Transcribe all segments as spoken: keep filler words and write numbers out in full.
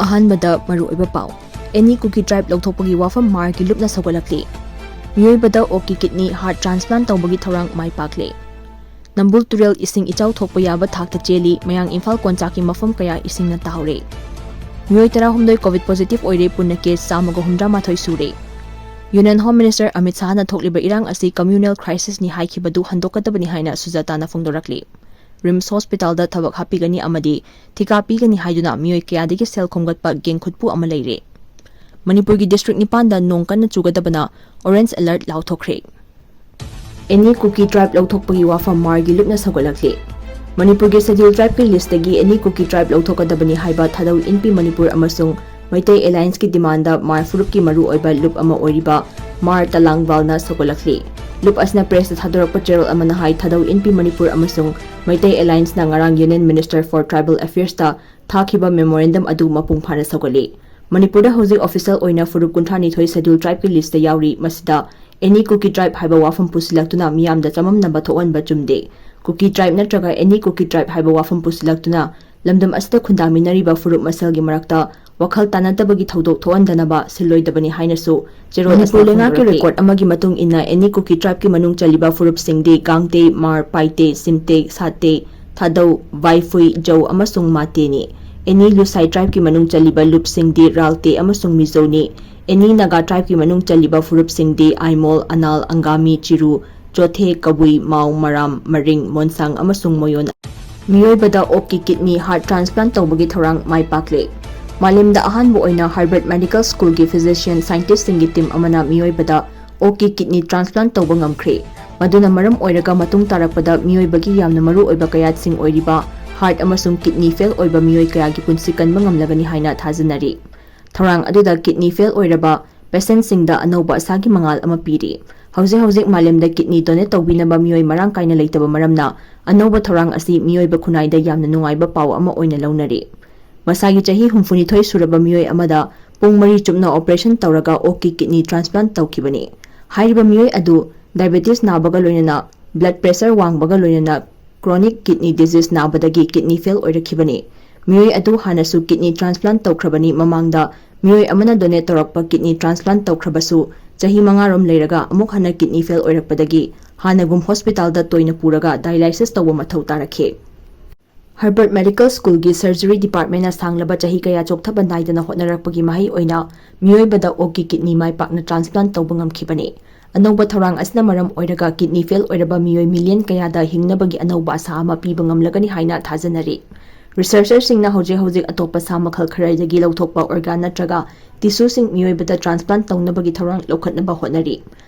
ꯑꯍꯥꯟꯕꯗ ꯃꯔꯨꯑꯣꯏꯕ ꯄꯥꯎ꯫ ꯑꯦꯅꯤ ꯀꯨꯀꯤ ꯇ꯭ꯔꯥꯏꯕ ꯂꯧꯊꯣꯛꯄꯒꯤ ꯋꯥꯐꯝ ꯃꯥꯔꯒꯤ ꯂꯨꯞꯅ ꯁꯧꯒꯠꯂꯛꯂꯤ꯫ ꯃꯤꯑꯣꯏꯕꯗ ꯑꯣꯛꯀꯤ ꯀꯤꯗꯅꯤ ꯍꯥꯔꯠ ꯇ꯭ꯔꯥꯟꯁꯄ꯭ꯂꯥꯟꯠ ꯇꯧꯕꯒꯤ ꯊꯧꯔꯥꯡ ꯃꯥꯏ ꯄꯥꯛꯂꯦ꯫ ꯅꯝꯕꯨꯜ ꯇꯨꯔꯦꯜ ꯏꯁꯤꯡ ꯏꯆꯥꯎ ꯊꯣꯛꯄ ꯌꯥꯕ ꯊꯥꯛꯇ ꯆꯦꯜꯂꯤ꯫ ꯃꯌꯥꯡ ꯏꯝꯐꯥꯜ ꯀꯣꯟꯆꯥꯛꯀꯤ ꯃꯐꯝ ꯀꯌꯥ ꯏꯁꯤꯡꯅ ꯇꯥꯍꯧꯔꯦ꯫ ꯃꯤꯑꯣꯏ ꯇꯔꯥꯍꯨꯝꯗꯣꯏ ꯀꯣꯚꯤꯗ ꯄꯣꯖꯤꯇꯤꯚ ꯑꯣꯏꯔꯦ꯫ ꯄꯨꯟꯅ ꯀꯦꯁ ꯆꯥꯝꯃꯒ ꯍꯨꯝꯗ꯭ꯔꯥ ꯃꯥꯊꯣꯏ ꯁꯨꯔꯦ꯫ ꯌꯨꯅꯤꯌꯟ ꯍꯣꯝ ꯃꯤꯅꯤꯁꯇꯔ ꯑꯃꯤꯠ ꯁꯥꯍꯅ ꯊꯣꯛꯂꯤꯕ ꯏꯔꯥꯡ ꯑꯁꯤ ꯀꯝꯃ꯭ꯌꯨꯅꯦꯜ ꯀ꯭ꯔꯥꯏꯁꯤꯁꯅꯤ ꯍꯥꯏꯈꯤꯕꯗꯨ ꯍꯟꯗꯣꯛꯀꯗꯕꯅꯤ ꯍꯥꯏꯅ ꯁꯨꯖꯥꯇꯥꯅ ꯐꯣꯡꯗꯣꯔꯛꯂꯤ꯫ ꯔꯤꯝꯁ ꯍꯣꯁꯄꯤꯇꯥꯜꯗ ꯊꯕꯛ ꯍꯥꯞꯄꯤꯒꯅꯤ ꯑꯃꯗꯤ ꯊꯤꯀꯥ ꯄꯤꯒꯅꯤ ꯍꯥꯏꯗꯨꯅ ꯃꯤꯑꯣꯏ ꯀꯌꯥꯗꯒꯤ ꯁꯦꯜ ꯈꯣꯝꯒꯠꯄ ꯒꯦꯡ ꯈꯨꯠꯄꯨ ꯑꯃ ꯂꯩꯔꯦ꯫ ꯃꯅꯤꯄꯨꯔꯒꯤ ꯗꯤꯁꯇ꯭ꯔꯤꯛ ꯅꯤꯄꯥꯟꯗ ꯅꯣꯡ ꯀꯟꯅ ꯆꯨꯒꯗꯕꯅ ꯑꯣꯔꯦꯟꯖ ꯑꯦꯂꯔꯠ ꯂꯥꯎꯊꯣꯛꯈ꯭ꯔꯦ꯫ ꯑꯦꯅꯤ ꯀꯨꯀꯤ ꯇ꯭ꯔꯥꯏꯕ ꯂꯧꯊꯣꯛꯄꯒꯤ ꯋꯥꯐꯝ ꯃꯥꯔꯒꯤ ꯂꯨꯞꯅ ꯁꯧꯒꯠꯂꯛꯂꯤ꯫ ꯃꯅꯤꯄꯨꯔꯒꯤ ꯁꯦꯗ꯭ꯌꯨꯜ ꯇ꯭ꯔꯥꯏꯕꯀꯤ ꯂꯤꯁꯇꯒꯤ ꯑꯦꯅꯤ ꯀꯨꯀꯤ ꯇ꯭ꯔꯥꯏꯕ ꯂꯧꯊꯣꯛꯀꯗꯕꯅꯤ ꯍꯥꯏꯕ ꯊꯥꯗꯧ ꯏꯟꯄꯤ ꯃꯅꯤꯄꯨꯔ ꯑꯃꯁꯨꯡ ꯃꯩꯇꯩ ꯑꯦꯂꯥꯌꯟꯁꯀꯤ ꯗꯤꯃꯥꯟꯗ ꯃꯥꯔ ꯐꯨꯔꯨꯞꯀꯤ ꯃꯔꯨꯑꯣꯏꯕ ꯂꯨꯞ ꯑꯃ ꯑꯣꯏꯔꯤꯕ ꯃꯥꯔ ꯇꯂꯥꯡꯕꯥꯜꯅ ꯁꯧꯒꯠꯂꯛꯂꯤ꯫ ꯂꯨꯞ ꯑꯁꯤꯅ ꯄ꯭ꯔꯦꯁꯇ ꯊꯥꯗꯣꯔꯛꯄ ꯆꯦꯔꯣꯜ ꯑꯃꯅ ꯍꯥꯏ, ꯊꯥꯗꯧ ꯏꯟꯄꯤ ꯃꯅꯤꯄꯨꯔ ꯑꯃꯁꯨꯡ ꯃꯩꯇꯩ ꯑꯦꯂꯥꯌꯟꯁꯅ ꯉꯔꯥꯡ ꯌꯨꯅꯤꯌꯟ ꯃꯤꯅꯤꯁꯇꯔ ꯐꯣꯔ ꯇ꯭ꯔꯥꯏꯕꯦꯜ ꯑꯦꯐꯤꯌꯔꯁꯇ ꯊꯥꯈꯤꯕ ꯃꯦꯃꯣꯔꯦꯟꯗꯝ ꯑꯗꯨ ꯃꯄꯨꯡ ꯐꯥꯅ ꯁꯧꯒꯠꯂꯤ꯫ ꯃꯅꯤꯄꯨꯔꯗ ꯍꯧꯖꯤꯛ ꯑꯣꯐꯤꯁꯤꯌꯦꯜ ꯑꯣꯏꯅ ꯐꯨꯔꯨꯞ ꯀꯨꯟꯊ꯭ꯔꯥꯅꯤꯊꯣꯏ ꯁꯦꯗ꯭ꯌꯨꯜ ꯇ꯭ꯔꯥꯏꯕꯀꯤ ꯂꯤꯁꯇ ꯌꯥꯎꯔꯤ꯫ ꯃꯁꯤꯗ ꯑꯦꯅꯤ ꯀꯨꯀꯤ ꯇ꯭ꯔꯥꯏꯕ ꯍꯥꯏꯕ ꯋꯥꯐꯝ ꯄꯨꯁꯤꯜꯂꯛꯇꯨꯅ ꯃꯤꯌꯥꯝꯗ ꯆꯃꯝꯅꯕ ꯊꯣꯛꯍꯟꯕ ꯆꯨꯝꯗꯦ꯫ ꯀꯨꯀꯤ ꯇ꯭ꯔꯥꯏꯕ ꯅꯠꯇ꯭ꯔꯒ ꯑꯦꯅꯤ ꯀꯨꯀꯤ ꯇ꯭ꯔꯥꯏꯕ ꯍꯥꯏꯕ ꯋꯥꯐꯝ ꯄꯨꯁꯤꯜꯂꯛꯇꯨꯅ ꯂꯝꯗꯝ ꯑꯁꯤꯗ ꯈꯨꯟꯗꯥꯃꯤꯟꯅꯔꯤꯕ ꯐꯨꯔꯨꯞ ꯃꯁꯦꯜꯒꯤ ꯃꯔꯛꯇ ꯋꯥꯈꯜ ꯇꯥꯅꯗꯕꯒꯤ ꯊꯧꯗꯣꯛ ꯊꯣꯛꯍꯟꯗꯅꯕ ꯁꯤꯜꯂꯣꯏꯗꯕꯅꯤ ꯍꯥꯏꯅꯁꯨ ꯆꯦꯔꯣꯜ ꯃꯅꯤꯄꯨꯔ ꯑꯁꯤꯅ ꯂꯩꯉꯥꯛꯀꯤ ꯐꯣꯡꯗꯣꯔꯛꯂꯤ꯫ ꯔꯦꯀꯣꯔꯗ ꯑꯃꯒꯤ ꯃꯇꯨꯡ ꯏꯟꯅ, ꯑꯦꯅꯤ ꯀꯨꯀꯤ ꯇ꯭ꯔꯥꯏꯕꯀꯤ ꯃꯅꯨꯡ ꯆꯜꯂꯤꯕ ꯐꯨꯔꯨꯞꯁꯤꯡꯗꯤ ꯒꯥꯡꯇꯦ, ꯃꯥꯔ, ꯄꯥꯏꯇꯦ, ꯁꯤꯝꯇꯦ, ꯁꯥꯇꯦ, ꯊꯥꯗꯧ, ꯋꯥꯏꯐꯨꯏ, ꯖꯧ ꯑꯃꯁꯨꯡ ꯃꯥꯇꯦꯅꯤ꯫ ꯑꯦꯅꯤ ꯂꯨꯁꯥꯏ ꯇ꯭ꯔꯥꯏꯕꯀꯤ ꯃꯅꯨꯡ ꯆꯜꯂꯤꯕ ꯂꯨꯞꯁꯤꯡꯗꯤ ꯔꯥꯜꯇꯦ ꯑꯃꯁꯨꯡ ꯃꯤꯖꯣꯅꯤ꯫ ꯑꯦꯅꯤ ꯅꯥꯒꯥ ꯇ꯭ꯔꯥꯏꯕꯀꯤ ꯃꯅꯨꯡ ꯆꯜꯂꯤꯕ ꯐꯨꯔꯨꯞꯁꯤꯡꯗꯤ ꯑꯥꯏꯃꯣꯜ, ꯑꯅꯥꯜ, ꯑꯪꯒꯥꯃꯤ, ꯆꯤꯔꯨ, ꯆꯣꯊꯦ, ꯀꯕꯨꯏ, ꯃꯥꯎ, ꯃꯔꯥꯝ, ꯃꯔꯤꯡ, ꯃꯣꯟꯁꯥꯡ ꯑꯃꯁꯨꯡ ꯃꯣꯌꯣꯟ꯫ ꯃꯤꯑꯣꯏꯕꯗ ꯑꯣꯛꯀꯤ ꯀꯤꯗꯅꯤ ꯍꯥꯔꯠ ꯇ꯭ꯔꯥꯟꯁꯄ꯭ꯂꯥꯟꯠ ꯇꯧꯕꯒꯤ ꯊꯧꯔꯥꯡ ꯃꯥꯏ ꯄꯥꯛꯂꯦ꯫ ꯃꯥꯂꯦꯝꯗ ꯑꯍꯥꯟꯕ ꯑꯣꯏꯅ ꯍꯥꯔꯕꯔꯠ ꯃꯦꯗꯤꯀꯦꯜ ꯁ꯭ꯀꯨꯜꯒꯤ ꯐꯤꯖꯤꯁꯤꯌꯟ ꯁꯥꯏꯟꯇꯤꯁꯁꯤꯡꯒꯤ ꯇꯤꯝ ꯑꯃꯅ ꯃꯤꯑꯣꯏꯕꯗ ꯑꯣꯛꯀꯤ ꯀꯤꯗꯅꯤ ꯇ꯭ꯔꯥꯟꯁꯄ꯭ꯂꯥꯟꯠ ꯇꯧꯕ ꯉꯝꯈ꯭ꯔꯦ꯫ ꯃꯗꯨꯅ ꯃꯔꯝ ꯑꯣꯏꯔꯒ ꯃꯇꯨꯡ ꯇꯥꯔꯛꯄꯗ ꯃꯤꯑꯣꯏꯕꯒꯤ ꯌꯥꯝꯅ ꯃꯔꯨ ꯑꯣꯏꯕ ꯀꯌꯥꯠꯁꯤꯡ ꯑꯣꯏꯔꯤꯕ ꯍꯥꯔꯠ ꯑꯃꯁꯨꯡ ꯀꯤꯗꯅꯤ ꯐꯦꯜ ꯑꯣꯏꯕ ꯃꯤꯑꯣꯏ ꯀꯌꯥꯒꯤ ꯄꯨꯟꯁꯤ ꯀꯟꯕ ꯉꯝꯂꯒꯅꯤ ꯍꯥꯏꯅ ꯊꯥꯖꯅꯔꯤ꯫ ꯊꯧꯔꯥꯡ ꯑꯗꯨꯗ ꯀꯤꯗꯅꯤ ꯐꯦꯜ ꯑꯣꯏꯔꯕ ꯄꯦꯁꯦꯟꯠꯁꯤꯡꯗ ꯑꯅꯧꯕ ꯑꯁꯥꯒꯤ ꯃꯉꯥꯜ ꯑꯃ ꯄꯤꯔꯤ꯫ ꯍꯧꯖꯤꯛ ꯍꯧꯖꯤꯛ ꯃꯥꯂꯦꯝꯗ ꯀꯤꯗꯅꯤ ꯗꯣꯅꯦꯠ ꯇꯧꯕꯤꯅꯕ ꯃꯤꯑꯣꯏ ꯃꯔꯥꯡ ꯀꯥꯏꯅ ꯂꯩꯇꯕ ꯃꯔꯝꯅ ꯑꯅꯧꯕ ꯊꯧꯔꯥꯡ ꯑꯁꯤ ꯃꯤꯑꯣꯏꯕ ꯈꯨꯟꯅꯥꯏꯗ ꯌꯥꯝꯅ ꯅꯨꯡꯉꯥꯏꯕ ꯄꯥꯎ ꯑꯃ ꯑꯣꯏꯅ ꯂꯧꯅꯔꯤ꯫ ꯃꯁꯥꯒꯤ ꯆꯍꯤ ꯍꯨꯝꯐꯨꯅꯤꯊꯣꯏ ꯁꯨꯔꯕ ꯃꯤꯑꯣꯏ ꯑꯃꯗ ꯄꯨꯡ ꯃꯔꯤ ꯆꯨꯞꯅ ꯑꯣꯄꯔꯦꯁꯟ ꯇꯧꯔꯒ ꯑꯣꯛꯀꯤ ꯀꯤꯗꯅꯤ ꯇ꯭ꯔꯥꯟꯁꯄ꯭ꯂꯥꯟꯠ ꯇꯧꯈꯤꯕꯅꯤ꯫ ꯍꯥꯏꯔꯤꯕ ꯃꯤꯑꯣꯏ ꯑꯗꯨ ꯗꯥꯏꯕꯦꯇꯤꯁ ꯅꯥꯕꯒ ꯂꯣꯏꯅꯅ ꯕ꯭ꯂꯗ ꯄ꯭ꯔꯦꯁꯔ ꯋꯥꯡꯕꯒ ꯂꯣꯏꯅꯅ ꯀ꯭ꯔꯣꯅꯤꯛ ꯀꯤꯗꯅꯤ ꯗꯤꯖꯤꯖ ꯅꯥꯕꯗꯒꯤ ꯀꯤꯗꯅꯤ ꯐꯦꯜ ꯑꯣꯏꯔꯛꯈꯤꯕꯅꯤ꯫ ꯃꯤꯑꯣꯏ ꯑꯗꯨ ꯍꯥꯟꯅꯁꯨ ꯀꯤꯗꯅꯤ ꯇ꯭ꯔꯥꯟꯁꯄ꯭ꯂꯥꯟꯠ ꯇꯧꯈ꯭ꯔꯕꯅꯤ꯫ ꯃꯃꯥꯡꯗ ꯃꯤꯑꯣꯏ ꯑꯃꯅ ꯗꯣꯅꯦꯠ ꯇꯧꯔꯛꯄ ꯀꯤꯗꯅꯤ ꯇ꯭ꯔꯥꯟꯁꯄ꯭ꯂꯥꯟꯠ ꯇꯧꯈ꯭ꯔꯕꯁꯨ ꯆꯍꯤ ꯃꯉꯥꯔꯣꯝ ꯂꯩꯔꯒ ꯑꯃꯨꯛ ꯍꯟꯅ ꯀꯤꯗꯅꯤ ꯐꯦꯜ ꯑꯣꯏꯔꯛꯄꯗꯒꯤ ꯍꯥꯟꯅꯒꯨꯝ ꯍꯣꯁꯄꯤꯇꯥꯜꯗ ꯇꯣꯏꯅ ꯄꯨꯔꯒ ꯗꯥꯏꯂꯥꯏꯁꯤꯁ ꯇꯧꯕ ꯃꯊꯧ ꯇꯥꯔꯛꯈꯤ꯫ ꯍꯔꯕꯔꯠ ꯃꯦꯗꯤꯀꯦꯜ ꯁ꯭ꯀꯨꯜꯒꯤ ꯁꯔꯖꯔꯤ ꯗꯤꯄꯥꯔꯠꯃꯦꯟꯅ ꯁꯥꯡꯂꯕ ꯆꯍꯤ ꯀꯌꯥ ꯆꯣꯛꯊꯕ ꯅꯥꯏꯗꯅ ꯍꯣꯠꯅꯔꯛꯄꯒꯤ ꯃꯍꯩ ꯑꯣꯏꯅ ꯃꯤꯑꯣꯏꯕꯗ ꯑꯣꯛꯀꯤ ꯀꯤꯗꯅꯤ ꯃꯥꯏ ꯄꯥꯛꯅ ꯇ꯭ꯔꯥꯟꯁꯄ꯭ꯂꯥꯟꯠ ꯇꯧꯕ ꯉꯝꯈꯤꯕꯅꯤ꯫ ꯑꯅꯧꯕ ꯊꯧꯔꯥꯡ ꯑꯁꯤꯅ ꯃꯔꯝ ꯑꯣꯏꯔꯒ ꯀꯤꯗꯅꯤ ꯐꯦꯜ ꯑꯣꯏꯔꯕ ꯃꯤꯑꯣꯏ ꯃꯤꯂꯤꯌꯟ ꯀꯌꯥꯗ ꯍꯤꯡꯅꯕꯒꯤ ꯑꯅꯧꯕ ꯑꯁꯥ ꯑꯃ ꯄꯤꯕ ꯉꯝꯂꯒꯅꯤ ꯍꯥꯏꯅ ꯊꯥꯖꯅꯔꯤ꯫ ꯔꯤꯁꯔꯆꯔꯁꯤꯡꯅ ꯍꯧꯖꯤꯛ ꯍꯧꯖꯤꯛ ꯑꯇꯣꯞꯄ ꯁꯥ ꯃꯈꯜ ꯈꯔꯗꯒꯤ ꯂꯧꯊꯣꯛꯄ ꯑꯣꯔꯒꯥꯟ ꯅꯠꯇ꯭ꯔꯒ ꯇꯤꯁꯨꯁꯤꯡ ꯃꯤꯑꯣꯏꯕꯗ ꯇ꯭ꯔꯥꯟꯁꯄ꯭ꯂꯥꯟꯠ ꯇꯧꯅꯕꯒꯤ ꯊꯧꯔꯥꯡ ꯂꯧꯈꯠꯅꯕ ꯍꯣꯠꯅꯔꯤ꯫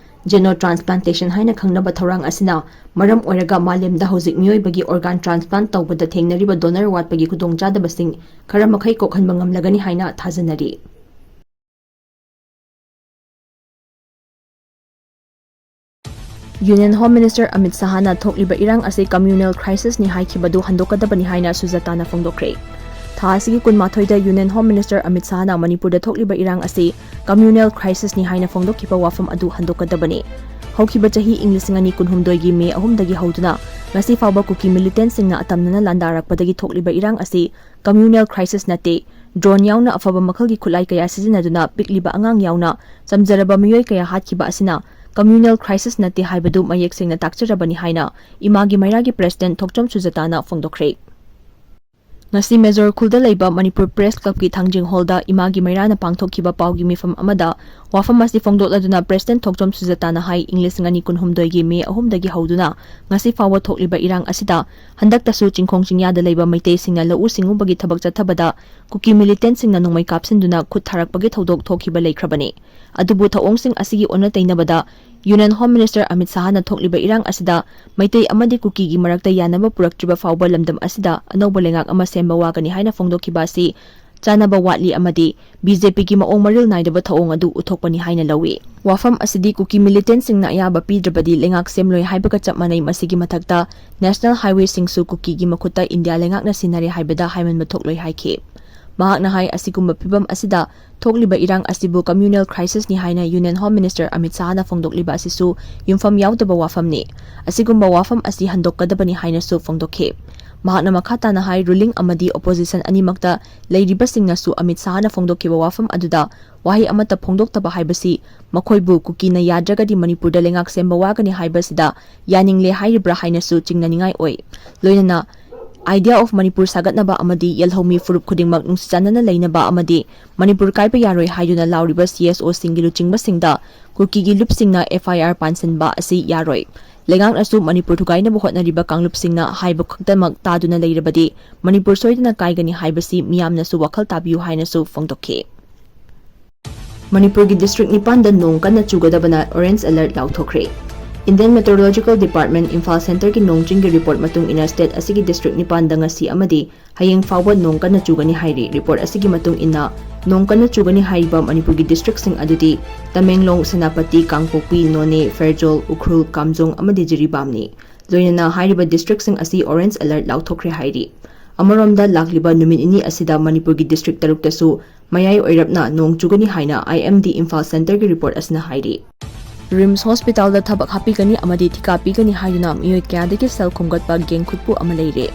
ꯖꯦꯅꯣ ꯇ꯭ꯔꯥꯟꯁꯄ꯭ꯂꯥꯟꯇꯦꯁꯟ ꯍꯥꯏꯅ ꯈꯪꯅꯕ ꯊꯧꯔꯥꯡ ꯑꯁꯤꯅ ꯃꯔꯝ ꯑꯣꯏꯔꯒ ꯃꯥꯂꯦꯝꯗ ꯍꯧꯖꯤꯛ ꯃꯤꯑꯣꯏꯕꯒꯤ ꯑꯣꯔꯒꯥꯟ ꯇ꯭ꯔꯥꯟꯁꯄ꯭ꯂꯥꯟꯠ ꯇꯧꯕꯗ ꯊꯦꯡꯅꯔꯤꯕ ꯗꯣꯅꯔ ꯋꯥꯠꯄꯒꯤ ꯈꯨꯗꯣꯡꯆꯥꯗꯕꯁꯤꯡ ꯈꯔ ꯃꯈꯩ ꯀꯣꯛꯍꯟꯕ ꯉꯝꯂꯒꯅꯤ ꯍꯥꯏꯅ ꯊꯥꯖꯅꯔꯤ꯫ ꯌꯨꯅꯤꯌꯟ ꯍꯣꯝ ꯃꯤꯅꯤꯁꯇꯔ ꯑꯃꯤꯠ ꯁꯍꯥꯅ ꯊꯣꯛꯂꯤꯕ ꯏꯔꯥꯡ ꯑꯁꯤ ꯀꯝꯃ꯭ꯌꯨꯅꯦꯜ ꯀ꯭ꯔꯥꯏꯁꯤꯁꯅꯤ ꯍꯥꯏꯈꯤꯕꯗꯨ ꯍꯟꯗꯣꯛꯀꯗꯕꯅꯤ ꯍꯥꯏꯅ ꯁꯨꯖꯥꯇꯥꯅ ꯐꯣꯡꯗꯣꯛꯈ꯭ꯔꯦ꯫ ꯊꯥ ꯑꯁꯤꯒꯤ ꯀꯨꯟꯃꯥꯊꯣꯏꯗ ꯌꯨꯅꯤꯌꯟ ꯍꯣꯝ ꯃꯤꯅꯤꯁꯇꯔ ꯑꯃꯤꯠ ꯁꯍꯥꯅ ꯃꯅꯤꯄꯨꯔꯗ ꯊꯣꯛꯂꯤꯕ ꯏꯔꯥꯡ ꯑꯁꯤ ꯀꯝꯃ꯭ꯌꯨꯅꯦꯜ ꯀ꯭ꯔꯥꯏꯁꯤꯁꯅꯤ ꯍꯥꯏꯅ ꯐꯣꯡꯗꯣꯛꯈꯤꯕ ꯋꯥꯐꯝ ꯑꯗꯨ ꯍꯟꯗꯣꯛꯀꯗꯕꯅꯤ꯫ ꯍꯧꯈꯤꯕ ꯆꯍꯤ ꯏꯪ ꯂꯤꯁꯤꯡ ꯑꯅꯤ ꯀꯨꯟꯍꯨꯝꯗꯣꯏꯒꯤ ꯃꯦ ꯑꯍꯨꯝꯗꯒꯤ ꯍꯧꯗꯨꯅ ꯉꯁꯤ ꯐꯥꯎꯕ ꯀꯨꯀꯤ ꯃꯤꯂꯤꯇꯦꯟꯠꯁꯤꯡꯅ ꯑꯇꯝꯅꯅ ꯂꯥꯟꯗꯥꯔꯛꯄꯗꯒꯤ ꯊꯣꯛꯂꯤꯕ ꯏꯔꯥꯡ ꯑꯁꯤ ꯀꯝꯃ꯭ꯌꯨꯅꯦꯜ ꯀ꯭ꯔꯥꯏꯁꯤꯁ ꯅꯠꯇꯦ꯫ ꯗ꯭ꯔꯣꯟ ꯌꯥꯎꯅ ꯑꯐꯕ ꯃꯈꯜꯒꯤ ꯈꯨꯠꯂꯥꯏ ꯀꯌꯥ ꯁꯤꯖꯤꯟꯅꯗꯨꯅ ꯄꯤꯛꯂꯤꯕ ꯑꯉꯥꯡ ꯌꯥꯎꯅ ꯆꯝꯖꯔꯕ ꯃꯤꯑꯣꯏ ꯀꯌꯥ ꯍꯥꯠꯈꯤꯕ ꯑꯁꯤꯅ ꯀꯝꯃ꯭ꯌꯨꯅꯦꯜ ꯀ꯭ꯔꯥꯏꯁꯤꯁ ꯅꯠꯇꯦ ꯍꯥꯏꯕꯗꯨ ꯃꯌꯦꯛ ꯁꯦꯡꯅ ꯇꯥꯛꯆꯔꯕꯅꯤ ꯍꯥꯏꯅ ꯏꯃꯥꯒꯤ ꯃꯩꯔꯥꯒꯤ ꯄ꯭ꯔꯦꯁꯤꯗꯦꯟꯠ ꯊꯣꯛꯆꯣꯝ ꯁꯨꯖꯥꯇꯥꯅ ꯐꯣꯡꯗꯣꯛꯈ꯭ꯔꯦ꯫ ꯉꯁꯤ ꯃꯦꯖꯣꯔ ꯈꯨꯜꯗ ꯂꯩꯕ ꯃꯅꯤꯄꯨꯔ ꯄ꯭ꯔꯦꯁ ꯀ꯭ꯂꯕꯀꯤ ꯊꯥꯡꯖꯤꯡ ꯍꯣꯜꯗ ꯏꯃꯥꯒꯤ ꯃꯩꯔꯥꯅ ꯄꯥꯡꯊꯣꯛꯈꯤꯕ ꯄꯥꯎꯒꯤ ꯃꯤꯐꯝ ꯑꯃꯗ ꯋꯥꯐꯝ ꯑꯁꯤ ꯐꯣꯡꯗꯣꯛꯂꯗꯨꯅ ꯄ꯭ꯔꯦꯁꯤꯗꯦꯟꯠ ꯊꯣꯛꯆꯣꯝ ꯁꯨꯖꯥꯇꯥꯅ ꯍꯥꯏ, ꯏꯪ ꯂꯤꯁꯤꯡ ꯑꯅꯤ ꯀꯨꯟꯍꯨꯝꯗꯣꯏꯒꯤ ꯃꯦ ꯑꯍꯨꯝꯗꯒꯤ ꯍꯧꯗꯨꯅ ꯉꯁꯤ ꯐꯥꯎꯕ ꯊꯣꯛꯂꯤꯕ ꯏꯔꯥꯡ ꯑꯁꯤꯗ ꯍꯟꯗꯛꯇꯁꯨ ꯆꯤꯡꯈꯣꯡ ꯆꯤꯡꯌꯥꯗ ꯂꯩꯕ ꯃꯩꯇꯩꯁꯤꯡꯅ ꯂꯧꯎ ꯁꯤꯡꯎꯕꯒꯤ ꯊꯕꯛ ꯆꯠꯊꯕꯗ ꯀꯨꯀꯤ ꯃꯤꯂꯤꯇꯦꯟꯠꯁꯤꯡꯅ ꯅꯣꯡꯃꯩ ꯀꯥꯞꯁꯤꯟꯗꯨꯅ ꯈꯨꯠ ꯊꯥꯔꯛꯄꯒꯤ ꯊꯧꯗꯣꯛ ꯊꯣꯛꯈꯤꯕ ꯂꯩꯈ꯭ꯔꯕꯅꯤ꯫ ꯑꯗꯨꯕꯨ ꯊꯧꯑꯣꯡꯁꯤꯡ ꯑꯁꯤꯒꯤ ꯑꯣꯟꯅ ꯇꯩꯅꯕꯗ ꯌꯨꯅꯤꯌꯟ ꯍꯣꯝ ꯃꯤꯅꯤꯁꯇꯔ ꯑꯃꯤꯠ ꯁꯍꯥꯅ ꯊꯣꯛꯂꯤꯕ ꯏꯔꯥꯡ ꯑꯁꯤꯗ ꯃꯩꯇꯩ ꯑꯃꯗꯤ ꯀꯨꯀꯤꯒꯤ ꯃꯔꯛꯇ ꯌꯥꯅꯕ ꯄꯨꯔꯛꯇ꯭ꯔꯤꯕ ꯐꯥꯎꯕ ꯂꯝꯗꯝ ꯑꯁꯤꯗ ꯑꯅꯧꯕ ꯂꯩꯉꯥꯛ ꯑꯃ ꯁꯦꯝꯕ ꯋꯥꯒꯅꯤ ꯍꯥꯏꯅ ꯐꯣꯡꯗꯣꯛꯈꯤꯕ ꯑꯁꯤ ꯆꯥꯅꯕ ꯋꯥꯠꯂꯤ ꯑꯃꯗꯤ ꯕꯤ ꯖꯦ ꯄꯤꯒꯤ ꯃꯑꯣꯡ ꯃꯔꯤꯜ ꯅꯥꯏꯗꯕ ꯊꯧꯑꯣꯡ ꯑꯗꯨ ꯎꯠꯊꯣꯛꯄꯅꯤ ꯍꯥꯏꯅ ꯂꯧꯏ꯫ ꯋꯥꯐꯝ ꯑꯁꯤꯗꯤ ꯀꯨꯀꯤ ꯃꯤꯂꯤꯇꯦꯟꯠꯁꯤꯡꯅ ꯑꯌꯥꯕ ꯄꯤꯗ꯭ꯔꯕꯗꯤ ꯂꯩꯉꯥꯛ ꯁꯦꯝꯂꯣꯏ ꯍꯥꯏꯕꯒ ꯆꯞ ꯃꯥꯟꯅꯩ꯫ ꯃꯁꯤꯒꯤ ꯃꯊꯛꯇ ꯅꯦꯁꯅꯦꯜ ꯍꯥꯏꯋꯦꯁꯤꯡꯁꯨ ꯀꯨꯀꯤꯒꯤ ꯃꯈꯨꯠꯇ ꯏꯟꯗꯤꯌꯥ ꯂꯩꯉꯥꯛꯅ ꯁꯤꯟꯅꯔꯦ ꯍꯥꯏꯕꯗ ꯍꯥꯏꯃꯟꯕ ꯊꯣꯛꯂꯣꯏ ꯍꯥꯏꯈꯤ꯫ ꯃꯍꯥꯛꯅ ꯍꯥꯏ, ꯑꯁꯤꯒꯨꯝꯕ ꯐꯤꯚꯝ ꯑꯁꯤꯗ ꯊꯣꯛꯂꯤꯕ ꯏꯔꯥꯡ ꯑꯁꯤꯕꯨ ꯀꯝꯃ꯭ꯌꯨꯅꯦꯜ ꯀ꯭ꯔꯥꯏꯁꯤꯁꯅꯤ ꯍꯥꯏꯅ ꯌꯨꯅꯤꯌꯟ ꯍꯣꯝ ꯃꯤꯅꯤꯁꯇꯔ ꯑꯃꯤꯠ ꯁꯍꯥꯅ ꯐꯣꯡꯗꯣꯛꯂꯤꯕ ꯑꯁꯤꯁꯨ ꯌꯨꯝꯐꯝ ꯌꯥꯎꯗꯕ ꯋꯥꯐꯝꯅꯤ꯫ ꯑꯁꯤꯒꯨꯝꯕ ꯋꯥꯐꯝ ꯑꯁꯤ ꯍꯟꯗꯣꯛꯀꯗꯕꯅꯤ ꯍꯥꯏꯅꯁꯨ ꯐꯣꯡꯗꯣꯛꯈꯤ꯫ ꯃꯍꯥꯛꯅ ꯃꯈꯥ ꯇꯥꯅ ꯍꯥꯏ, ꯔꯨꯂꯤꯡ ꯑꯃꯗꯤ ꯑꯣꯄꯣꯖꯤꯁꯟ ꯑꯅꯤꯃꯛꯇ ꯂꯩꯔꯤꯕꯁꯤꯡꯅꯁꯨ ꯑꯃꯤꯠ ꯁꯥꯍꯅ ꯐꯣꯡꯗꯣꯛꯈꯤꯕ ꯋꯥꯐꯝ ꯑꯗꯨꯗ ꯋꯥꯍꯩ ꯑꯃꯠꯇ ꯐꯣꯡꯗꯣꯛꯇꯕ ꯍꯥꯏꯕꯁꯤ ꯃꯈꯣꯏꯕꯨ ꯀꯨꯀꯤꯅ ꯌꯥꯗ꯭ꯔꯒꯗꯤ ꯃꯅꯤꯄꯨꯔꯗ ꯂꯩꯉꯥꯛ ꯁꯦꯝꯕ ꯋꯥꯒꯅꯤ ꯍꯥꯏꯕꯁꯤꯗ ꯌꯥꯅꯤꯡꯂꯦ ꯍꯥꯏꯔꯤꯕ꯭ꯔꯥ ꯍꯥꯏꯅꯁꯨ ꯆꯤꯡꯅꯅꯤꯡꯉꯥꯏ ꯑꯣꯏ꯫ ꯂꯣꯏꯅꯅ Idea of ꯃꯅꯤꯄꯨꯔ ꯁꯥꯒꯠꯅꯕ ꯑꯃꯗꯤ ꯌꯦꯜꯍꯧꯃꯤ ꯐꯨꯔꯨꯞ ꯈꯨꯗꯤꯡꯃꯛ ꯅꯨꯡꯁꯤ ꯆꯥꯟꯅꯅ ꯂꯩꯅꯕ ꯑꯃꯗꯤ ꯃꯅꯤꯄꯨꯔ ꯀꯥꯏꯕ ꯌꯥꯔꯣꯏ ꯍꯥꯏꯗꯨꯅ ꯂꯥꯎꯔꯤꯕ ꯁꯤ ꯑꯦꯁ ꯑꯣꯁꯤꯡꯒꯤ ꯂꯨꯆꯤꯡꯕꯁꯤꯡꯗ ꯀꯨꯀꯤꯒꯤ ꯂꯨꯞꯁꯤꯡꯅ ꯑꯦꯐ ꯑꯥꯏ ꯑꯥꯔ ꯄꯥꯟꯁꯤꯟꯕ ꯑꯁꯤ ꯌꯥꯔꯣꯏ꯫ ꯂꯩꯉꯥꯛꯅꯁꯨ ꯃꯅꯤꯄꯨꯔ ꯊꯨꯒꯥꯏꯅꯕ ꯍꯣꯠꯅꯔꯤꯕ ꯀꯥꯡꯂꯨꯞꯁꯤꯡꯅ ꯍꯥꯏꯕ ꯈꯛꯇꯃꯛ ꯇꯥꯗꯨꯅ ꯂꯩꯔꯕꯗꯤ ꯃꯅꯤꯄꯨꯔ ꯁꯣꯏꯗꯅ ꯀꯥꯏꯒꯅꯤ ꯍꯥꯏꯕꯁꯤ ꯃꯤꯌꯥꯝꯅꯁꯨ ꯋꯥꯈꯜ ꯇꯥꯕꯤꯌꯨ ꯍꯥꯏꯅꯁꯨ ꯐꯣꯡꯗꯣꯛꯈꯤ꯫ ꯃꯅꯤꯄꯨꯔꯒꯤ district ꯅꯤꯄꯥꯟꯗ ꯅꯣꯡ ꯀꯟꯅ ꯆꯨꯒꯗꯕꯅ orange alert ꯂꯥꯎꯊꯣꯛꯈ꯭ꯔꯦ꯫ Indian Meteorological Department Imphal centreꯒꯤ ꯅꯣꯡ ꯆꯤꯡꯒꯤ report ꯃꯇꯨꯡ ꯏꯟꯅ state ꯑꯁꯤꯒꯤ district ꯅꯤꯄꯥꯟꯗ ꯉꯁꯤ ꯑꯃꯗꯤ ꯍꯌꯦꯡ ꯐꯥꯎꯕ ꯅꯣꯡ ꯀꯟꯅ ꯆꯨꯒꯅꯤ ꯍꯥꯏꯔꯤ꯫ Report ꯑꯁꯤꯒꯤ ꯃꯇꯨꯡ ꯏꯟꯅ, ꯅꯣꯡ ꯀꯟꯅ ꯆꯨꯒꯅꯤ ꯍꯥꯏꯔꯤꯕ ꯃꯅꯤꯄꯨꯔꯒꯤ districtꯁꯤꯡ ꯑꯗꯨꯗꯤ ꯇꯃꯦꯡꯂꯣꯡ, ꯁꯦꯅꯥꯄꯇꯤ, ꯀꯥꯡꯄꯣꯛꯄꯤ, ꯅꯣꯅꯦ, ꯐꯦꯔꯖꯣꯜ, ꯎꯈ꯭ꯔꯨꯜ, ꯀꯥꯝꯖꯣꯡ ꯑꯃꯗꯤ ꯖꯤꯔꯤꯕꯥꯝꯅꯤ꯫ ꯂꯣꯏꯅꯅ ꯍꯥꯏꯔꯤꯕ districtꯁꯤꯡ ꯑꯁꯤ orange alert ꯂꯥꯎꯊꯣꯛꯈ꯭ꯔꯦ ꯍꯥꯏꯔꯤ꯫ ꯑꯃꯔꯣꯝꯗ, ꯂꯥꯛꯂꯤꯕ ꯅꯨꯃꯤꯠ ꯅꯤꯅꯤ ꯑꯁꯤꯗ ꯃꯅꯤꯄꯨꯔꯒꯤ district ꯇꯔꯨꯛꯇꯁꯨ ꯃꯌꯥꯏ ꯑꯣꯏꯔꯞꯅ ꯅꯣꯡ ꯆꯨꯒꯅꯤ ꯍꯥꯏꯅ ꯑꯥꯏ ꯑꯦꯝ ꯗꯤ ꯏꯝꯐꯥꯜ centreꯒꯤ report ꯑꯁꯤꯅ ꯍꯥꯏꯔꯤ꯫ ꯔꯤꯝꯁ ꯍꯣꯁꯄꯤꯇꯥꯜꯗ ꯊꯕꯛ ꯍꯥꯞꯄꯤꯒꯅꯤ ꯑꯃꯗꯤ ꯊꯤꯀꯥ ꯄꯤꯒꯅꯤ ꯍꯥꯏꯗꯨꯅ ꯃꯤꯑꯣꯏ ꯀꯌꯥꯗꯒꯤ ꯁꯦꯜ ꯈꯣꯝꯒꯠꯄ ꯒꯦꯡ ꯈꯨꯠꯄꯨ ꯑꯃ ꯂꯩꯔꯦ꯫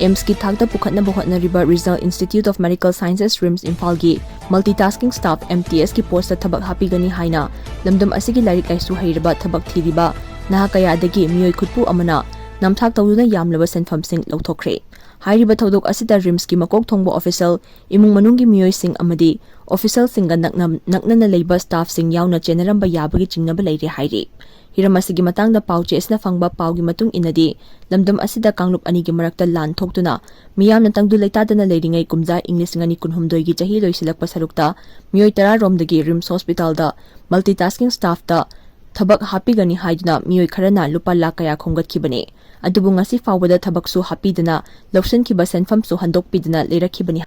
ꯑꯦꯝꯁꯀꯤ ꯊꯥꯛꯇ ꯄꯨꯈꯠꯅꯕ ꯍꯣꯠꯅꯔꯤꯕ Regional Institute of Medical Sciences, RIMS ꯏꯝꯐꯥꯜꯒꯤ multitasking staff, M T Sꯀꯤ postꯇ ꯊꯕꯛ ꯍꯥꯞꯄꯤꯒꯅꯤ ꯍꯥꯏꯅ ꯂꯝꯗꯝ ꯑꯁꯤꯒꯤ ꯂꯥꯏꯔꯤꯛ ꯂꯥꯏꯁꯨ ꯍꯩꯔꯕ ꯊꯕꯛ ꯊꯤꯔꯤꯕ ꯅꯍꯥ ꯀꯌꯥꯗꯒꯤ ꯃꯤꯑꯣꯏ ꯈꯨꯠꯄꯨ ꯑꯃꯅ ꯅꯝꯊꯥꯛ ꯇꯧꯗꯨꯅ ꯌꯥꯝꯂꯕ ꯁꯦꯟꯐꯝꯁꯤꯡ ꯂꯧꯊꯣꯛꯈ꯭ꯔꯦ꯫ ꯍꯥꯏꯔꯤꯕ ꯊꯧꯗꯣꯛ ꯑꯁꯤꯗ ꯔꯤꯝꯁꯀꯤ ꯃꯀꯣꯛ ꯊꯣꯡꯕ official, ꯏꯃꯨꯡ ꯃꯅꯨꯡꯒꯤ ꯃꯤꯑꯣꯏꯁꯤꯡ ꯑꯃꯗꯤ officialꯁꯤꯡꯒ ꯅꯛꯅ-, ꯅꯛꯅꯅ ꯂꯩꯕ staffꯁꯤꯡ ꯌꯥꯎꯅ ꯆꯦꯟꯅꯔꯝꯕ ꯌꯥꯕꯒꯤ ꯆꯤꯡꯅꯕ ꯂꯩꯔꯦ ꯍꯥꯏꯔꯤ꯫ ꯍꯤꯔꯝ ꯑꯁꯤꯒꯤ ꯃꯇꯥꯡꯗ ꯄꯥꯎ ꯆꯦ ꯑꯁꯤꯅ ꯐꯪꯕ ꯄꯥꯎꯒꯤ ꯃꯇꯨꯡ ꯏꯟꯅꯗꯤ, ꯂꯝꯗꯝ ꯑꯁꯤꯗ ꯀꯥꯡꯂꯨꯞ ꯑꯅꯤꯒꯤ ꯃꯔꯛꯇ ꯂꯥꯟ ꯊꯣꯛꯇꯨꯅ ꯃꯤꯌꯥꯝꯅ ꯇꯪꯗꯨ ꯂꯩꯇꯥꯗꯅ ꯂꯩꯔꯤꯉꯩ ꯀꯨꯝꯖꯥ ꯏꯪ ꯂꯤꯁꯤꯡ ꯑꯅꯤ ꯀꯨꯟꯍꯨꯝꯗꯣꯏꯒꯤ ꯆꯍꯤ ꯂꯣꯏꯁꯤꯜꯂꯛꯄ ꯁꯔꯨꯛꯇ ꯃꯤꯑꯣꯏ ꯇꯔꯥ ꯔꯣꯝꯗꯒꯤ ꯔꯤꯝꯁ ꯍꯣꯁꯄꯤꯇꯥꯜꯗ multitasking staffꯇ ꯊꯕꯛ ꯍꯥꯞꯄꯤꯒꯅꯤ ꯍꯥꯏꯗꯨꯅ ꯃꯤꯑꯣꯏ ꯈꯔꯅ ꯂꯨꯄꯥ ꯂꯥꯈ ꯀꯌꯥ ꯈꯣꯝꯒꯠꯈꯤꯕꯅꯤ꯫ ꯑꯗꯨꯕꯨ ꯉꯁꯤ ꯐꯥꯎꯕꯗ ꯊꯕꯛꯁꯨ ꯍꯥꯞꯄꯤꯗꯅ ꯂꯧꯁꯤꯟꯈꯤꯕ ꯁꯦꯟꯐꯝꯁꯨ ꯍꯟꯗꯣꯛꯄꯤꯗꯅ ꯂꯩꯔꯛꯈꯤꯕꯅꯤ꯫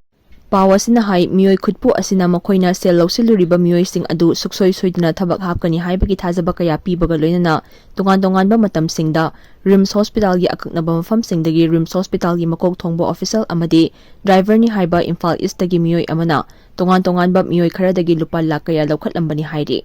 ꯄꯥꯎ ꯑꯁꯤꯅ ꯍꯥꯏ, ꯃꯤꯑꯣꯏ ꯈꯨꯠꯄꯨ ꯑꯁꯤꯅ ꯃꯈꯣꯏꯅ ꯁꯦꯜ ꯂꯧꯁꯤꯜꯂꯨꯔꯤꯕ ꯃꯤꯑꯣꯏꯁꯤꯡ ꯑꯗꯨ ꯁꯨꯛꯁꯣꯏ ꯁꯣꯏꯗꯅ ꯊꯕꯛ ꯍꯥꯞꯀꯅꯤ ꯍꯥꯏꯕꯒꯤ ꯊꯥꯖꯕ ꯀꯌꯥ ꯄꯤꯕꯒ ꯂꯣꯏꯅꯅ ꯇꯣꯉꯥꯟ ꯇꯣꯉꯥꯟꯕ ꯃꯇꯝꯁꯤꯡꯗ ꯔꯤꯝꯁ ꯍꯣꯁꯄꯤꯇꯥꯜꯒꯤ ꯑꯀꯛꯅꯕ ꯃꯐꯝꯁꯤꯡꯗꯒꯤ ꯔꯤꯝꯁ ꯍꯣꯁꯄꯤꯇꯥꯜꯒꯤ ꯃꯀꯣꯛ ꯊꯣꯡꯕ official ꯑꯃꯗꯤ driverꯅꯤ ꯍꯥꯏꯕ ꯏꯝꯐꯥꯜ ꯏꯁꯇꯒꯤ ꯃꯤꯑꯣꯏ ꯑꯃꯅ ꯇꯣꯉꯥꯟ ꯇꯣꯉꯥꯟꯕ ꯃꯤꯑꯣꯏ ꯈꯔꯗꯒꯤ ꯂꯨꯄꯥ ꯂꯥꯈ ꯀꯌꯥ ꯂꯧꯈꯠꯂꯝꯕꯅꯤ ꯍꯥꯏꯔꯤ꯫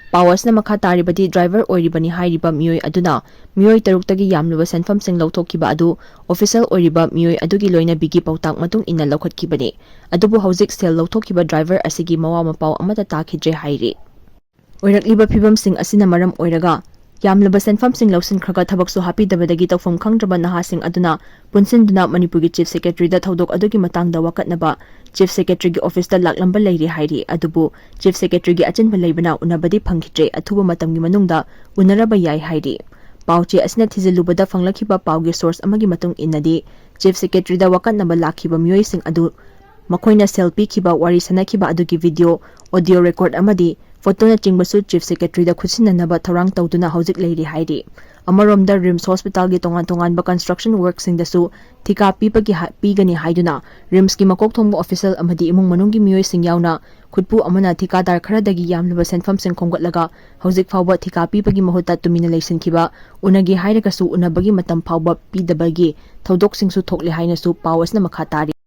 ꯄꯥꯎ ꯑꯁꯤꯅ ꯃꯈꯥ ꯇꯥꯔꯤꯕꯗꯤ, ꯗ꯭ꯔꯥꯏꯚꯔ ꯑꯣꯏꯔꯤꯕꯅꯤ ꯍꯥꯏꯔꯤꯕ ꯃꯤꯑꯣꯏ ꯑꯗꯨꯅ ꯃꯤꯑꯣꯏ ꯇꯔꯨꯛꯇꯒꯤ ꯌꯥꯝꯂꯕ ꯁꯦꯟꯐꯝꯁꯤꯡ ꯂꯧꯊꯣꯛꯈꯤꯕ ꯑꯗꯨ ꯑꯣꯐꯤꯁꯦꯜ ꯑꯣꯏꯔꯤꯕ ꯃꯤꯑꯣꯏ ꯑꯗꯨꯒꯤ ꯂꯣꯏꯅꯕꯤꯒꯤ ꯄꯥꯎꯇꯥꯛ ꯃꯇꯨꯡ ꯏꯟꯅ ꯂꯧꯈꯠꯈꯤꯕꯅꯤ꯫ ꯑꯗꯨꯕꯨ ꯍꯧꯖꯤꯛ ꯁꯦꯜ ꯂꯧꯊꯣꯛꯈꯤꯕ ꯗ꯭ꯔꯥꯏꯚꯔ ꯑꯁꯤꯒꯤ ꯃꯋꯥ ꯃꯄꯥꯎ ꯑꯃꯠꯇ ꯇꯥꯈꯤꯗ꯭ꯔꯦ ꯍꯥꯏꯔꯤ꯫ ꯑꯣꯏꯔꯛꯂꯤꯕ ꯐꯤꯕꯝꯁꯤꯡ ꯑꯁꯤꯅ ꯃꯔꯝ ꯑꯣꯏꯔꯒ ꯌꯥꯝꯂꯕ ꯁꯦꯟꯐꯝꯁꯤꯡ ꯂꯧꯁꯤꯟꯈ꯭ꯔꯒ ꯊꯕꯛꯁꯨ ꯍꯥꯞꯄꯤꯗꯕꯗꯒꯤ ꯇꯧꯐꯝ ꯈꯪꯗ꯭ꯔꯕ ꯅꯍꯥꯁꯤꯡ ꯑꯗꯨꯅ ꯄꯨꯟꯁꯤꯟꯗꯨꯅ ꯃꯅꯤꯄꯨꯔꯒꯤ ꯆꯤꯐ ꯁꯦꯀ꯭ꯔꯦꯇꯔꯤꯗ ꯊꯧꯗꯣꯛ ꯑꯗꯨꯒꯤ ꯃꯇꯥꯡꯗ ꯋꯥꯀꯠꯅꯕ ꯆꯤꯐ ꯁꯦꯀ꯭ꯔꯦꯇꯔꯤꯒꯤ ꯑꯣꯐꯤꯁꯇ ꯂꯥꯛꯂꯝꯕ ꯂꯩꯔꯤ ꯍꯥꯏꯔꯤ꯫ ꯑꯗꯨꯕꯨ ꯆꯤꯐ ꯁꯦꯀ꯭ꯔꯦꯇꯔꯤꯒꯤ ꯑꯆꯤꯟꯕ ꯂꯩꯕꯅ ꯎꯅꯕꯗꯤ ꯐꯪꯈꯤꯗ꯭ꯔꯦ꯫ ꯑꯊꯨꯕ ꯃꯇꯝꯒꯤ ꯃꯅꯨꯡꯗ ꯎꯅꯔꯕ ꯌꯥꯏ ꯍꯥꯏꯔꯤ꯫ ꯄꯥꯎ ꯆꯦ ꯑꯁꯤꯅ ꯊꯤꯖꯤꯜꯂꯨꯕꯗ ꯐꯪꯂꯛꯈꯤꯕ ꯄꯥꯎꯒꯤ ꯁꯣꯔꯁ ꯑꯃꯒꯤ ꯃꯇꯨꯡ ꯏꯟꯅꯗꯤ, ꯆꯤꯐ ꯁꯦꯀ꯭ꯔꯦꯇꯔꯤꯗ ꯋꯥꯀꯠꯅꯕ ꯂꯥꯛꯈꯤꯕ ꯃꯤꯑꯣꯏꯁꯤꯡ ꯑꯗꯨ ꯃꯈꯣꯏꯅ ꯁꯦꯜ ꯄꯤꯈꯤꯕ, ꯋꯥꯔꯤ ꯁꯥꯟꯅꯈꯤꯕ ꯑꯗꯨꯒꯤ ꯚꯤꯗꯤꯑꯣ, ꯑꯣꯗꯤꯑꯣ ꯔꯦꯀꯣꯔꯗ ꯑꯃꯗꯤ ꯐꯣꯇꯣꯅꯆꯤꯡꯕꯁꯨ ꯆꯤꯐ ꯁꯦꯀ꯭ꯔꯦꯇꯔꯤꯗ ꯈꯨꯠꯁꯤꯟꯅꯅꯕ ꯊꯧꯔꯥꯡ ꯇꯧꯗꯨꯅ ꯍꯧꯖꯤꯛ ꯂꯩꯔꯤ ꯍꯥꯏꯔꯤ꯫ ꯑꯃꯔꯣꯝꯗ ꯔꯤꯝꯁ ꯍꯣꯁꯄꯤꯇꯥꯜꯒꯤ ꯇꯣꯉꯥꯟ ꯇꯣꯉꯥꯟꯕ ꯀꯟꯁꯇ꯭ꯔꯛꯁꯟ ꯋꯥꯔꯛꯁꯤꯡꯗꯁꯨ ꯊꯤꯀꯥ ꯄꯤꯕꯒꯤ ꯍꯥ-, ꯄꯤꯒꯅꯤ ꯍꯥꯏꯗꯨꯅ ꯔꯤꯝꯁꯀꯤ ꯃꯀꯣꯛ ꯊꯣꯡꯕ ꯑꯣꯐꯤꯁꯦꯜ ꯑꯃꯗꯤ ꯏꯃꯨꯡ ꯃꯅꯨꯡꯒꯤ ꯃꯤꯑꯣꯏꯁꯤꯡ ꯌꯥꯎꯅ ꯈꯨꯠꯄꯨ ꯑꯃꯅ ꯊꯤꯀꯥꯗꯥꯔ ꯈꯔꯗꯒꯤ ꯌꯥꯝꯂꯕ ꯁꯦꯟꯐꯝꯁꯤꯡ ꯈꯣꯝꯒꯠꯂꯒ ꯍꯧꯖꯤꯛ ꯐꯥꯎꯕ ꯊꯤꯀꯥ ꯄꯤꯕꯒꯤ ꯃꯍꯨꯠꯇ ꯇꯨꯃꯤꯟꯅ ꯂꯩꯁꯤꯟꯈꯤꯕ, ꯎꯅꯒꯦ ꯍꯥꯏꯔꯒꯁꯨ ꯎꯅꯕꯒꯤ ꯃꯇꯝ ꯐꯥꯎꯕ ꯄꯤꯗꯕꯒꯤ ꯊꯧꯗꯣꯛꯁꯤꯡꯁꯨ ꯊꯣꯛꯂꯦ ꯍꯥꯏꯅꯁꯨ ꯄꯥꯎ ꯑꯁꯤꯅ ꯃꯈꯥ ꯇꯥꯔꯤ꯫